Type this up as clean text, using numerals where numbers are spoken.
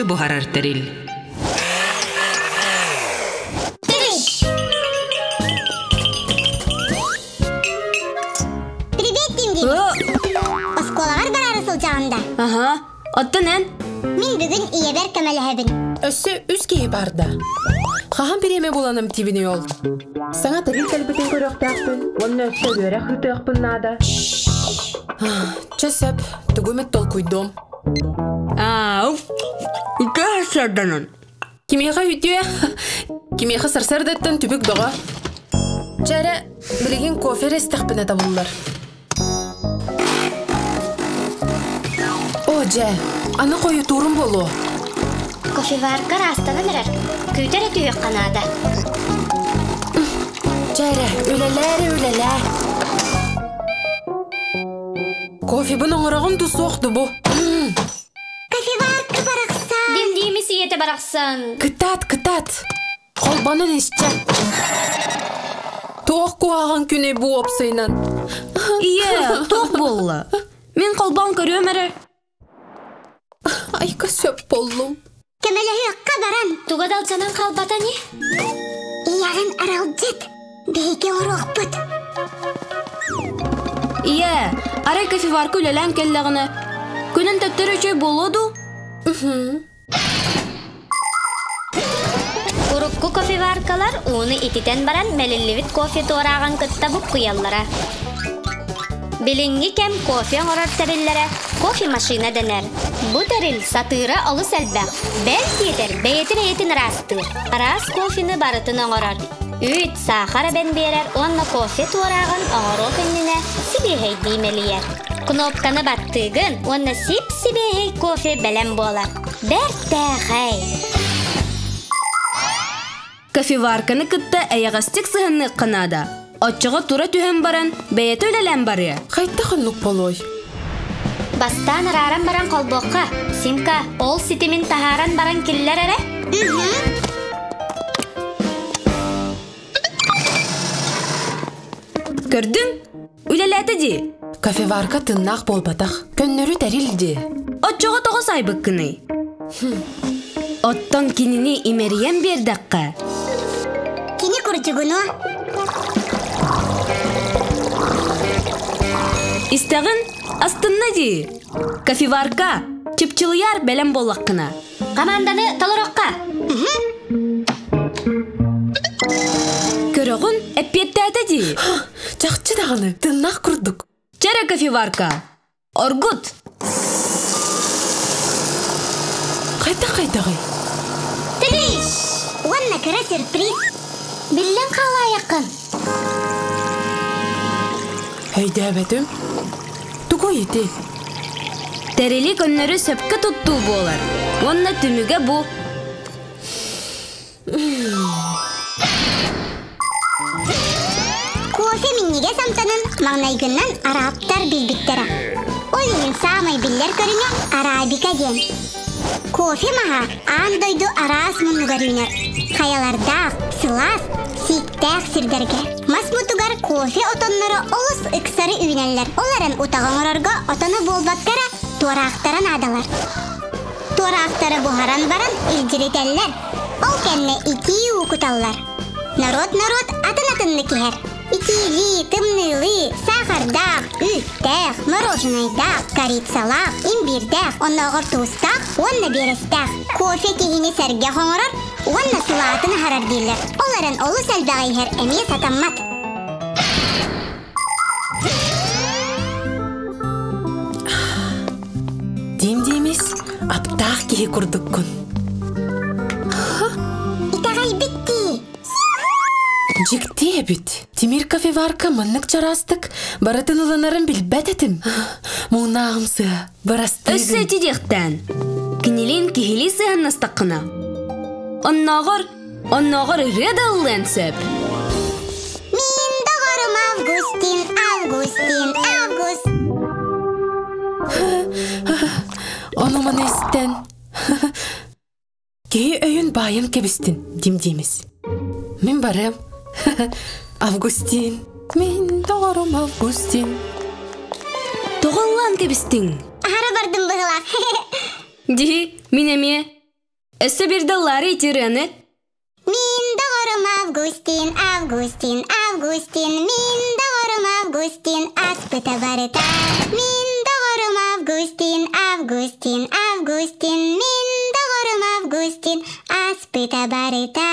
Кофе буһарар тэрил. Привет, Тимдин! Оскуолаҕар бараары сылдьаҕын да? Аха, оттон эн? Мин бүгүн ийэбэр көмөлөһөбүн. Өссө үс киһи барда. Хаһан бириэмэ буланым тибини ол? Саҥа тэрил кэлбитин көрүөхтээхпин уонна өссө үөрэх ыытыахпын наада. Чэ сөп, тугу эмит толкуйдуом. Аа, үтүө сарданан. Кимиэхэ үтүө, кимиэхэ сарсыардаттан түбүк бөҕө. Чэ эрэ, билигин кофе эрэ истэхпинэ табыллар. О, дьэ, аны хойутуурум буолуо. Кофеварка ыраастанан эрэр. Күүтэр этүһүөххэ наада. Чэ эрэ, үлэлээ эрэ үлэлээ. Кофебын оҥороҕун дуу суох дуу бу? Кофеварка барахсан! Дим-диими сиэтэ барахсан. Кытаат, кытаат! Холбонон исчэ. Туох куһаҕан күнүй бу уопсайынан? Ийэ, туох буолла? Мин холбоон көрүөм эрэ. Айка сөп боллум. Көмөлөһүөххэ баран. Туга далдьанан хаалбата ини? Ийэҕин аралдьыт. Биһиги оҥоруохпут. Ийэ, арай кофеварка үлэлээн кэллэҕинэ, күнүн төттөрү үчүгэй буолуо дуу? Урукку кофеваркалар ууну ититэн баран мэлиллибит кофе туорааҕын кытта буккуйаллара. Билиҥҥи кэм кофе оҥорор тэриллэрэ кофемашина дэнэр. Бу тэрил сатыыра олус элбэх. Бэл диэтэр бэйэтин эйэтин ыраастыыр. Араас кофены барытын оҥорор. Үүт, саахар эбэн биэрэр уонна кофе туорааҕын оҥоруох иннинэ сибиэһэйдии мэлийэр. Кнопканы баттыыгын уонна сип-сибиэһэй кофе бэлэм буолар. Бэртээхэй! Кофеварканы кытта эйэҕэстик сыһынныахха наада. Оччоҕо тура түһэн баран, бэйэтэ үлэлээн барыа. Хайдах оннук болуой? Бастаан арааран баран холбуохха. Симка, ол ситимин таһааран баран киллэр эрэ. Көрдүҥ? Үлэлээтэ дии. Кофеварка тыннаах буолбатах. Көннөрү тэрил дии. Оччоҕо тоҕо сайбыккыный? Оттон кинини имэрийэн биэрдэххэ? Кини курдьугуну. Истэҕин, астынна дии. Кофеварка, чыпчылыйар бэлэм буоллаххына. Команданы толорохха. Көрөҕүн, эппиэттээтэ дии. Чахчы даҕаны, тыннах курдук. Чэрэ кофеварка. Оргут. Хайдах-хайдаҕый? Триш! Уонна кыра сюрприз. Биллэн хаалаайаххын. Өйдөөбөтүм. Тугуй ити? Тэрили көннөрү сөпкө туттуу буолар. Уонна түмүгэ бу. Кофе минньигэс амтанын маҥнайгынан арабтар билбиттэрэ. Ол иһин саамай биллэр көрүҥэ арабика диэн. Кофе маһа аан дойду араас муннугар үүнэр. Хайалардаах, сылаас, сииктээх сирдэргэ. Мас мутугар кофе отонноро олус ыксары үүнэллэр. Ол эрэн утаҕы оҥорорго отоно буолбакка эрэ туораахтара наадалар. Туораахтары буһаран баран илдьиритэллэр. Ол кэннэ итии уу куталлар. Норуот-норуот атын-атыннык иһэр. Итиилии, тымныылыы, саахардаах, үүттээх, мороженайдаах, корицалаах, имбирдээх, оннооҕор туустаах уонна биэрэстээх. Кофе киһини сэргэх оҥорор уонна сылаатын аһарар дииллэр. Ол эрэн олус элбэҕи иһэр эмиэ сатаммат. Дим-димис, аптаах киһи курдуккун. Итэҕэйбит дии. Дьикти эбит. Тимир кофеварка маннык чараастык барытын ылынарын билбэт этим. Муҥнааҕым сыа, бырастыы Өссө ити диэхтээн. Кинилиин киһилии сыһаннастаххына. Оннооҕор, оннооҕор ырыа да ыллыан сөп. Мин доҕорум Августин, Августин, Август. Ону-маны истэн Киһи өйүн баайан кэбистин, дим-диимис. Мин барыам. Августин, мин доҕорум Августин. Тоҕо ыллаан кэбистиҥ? Аһара бардым быһылаах. Дии, мин эмиэ. Өссө биирдэ ыллаары ити ырыаны. Мин доҕорум Августин, Августин, Августин, мин доҕорум Августин, аспыта барыта. Мин доҕорум Августин, Августин, Августин, мин доҕорум Августин, аспыта барыта.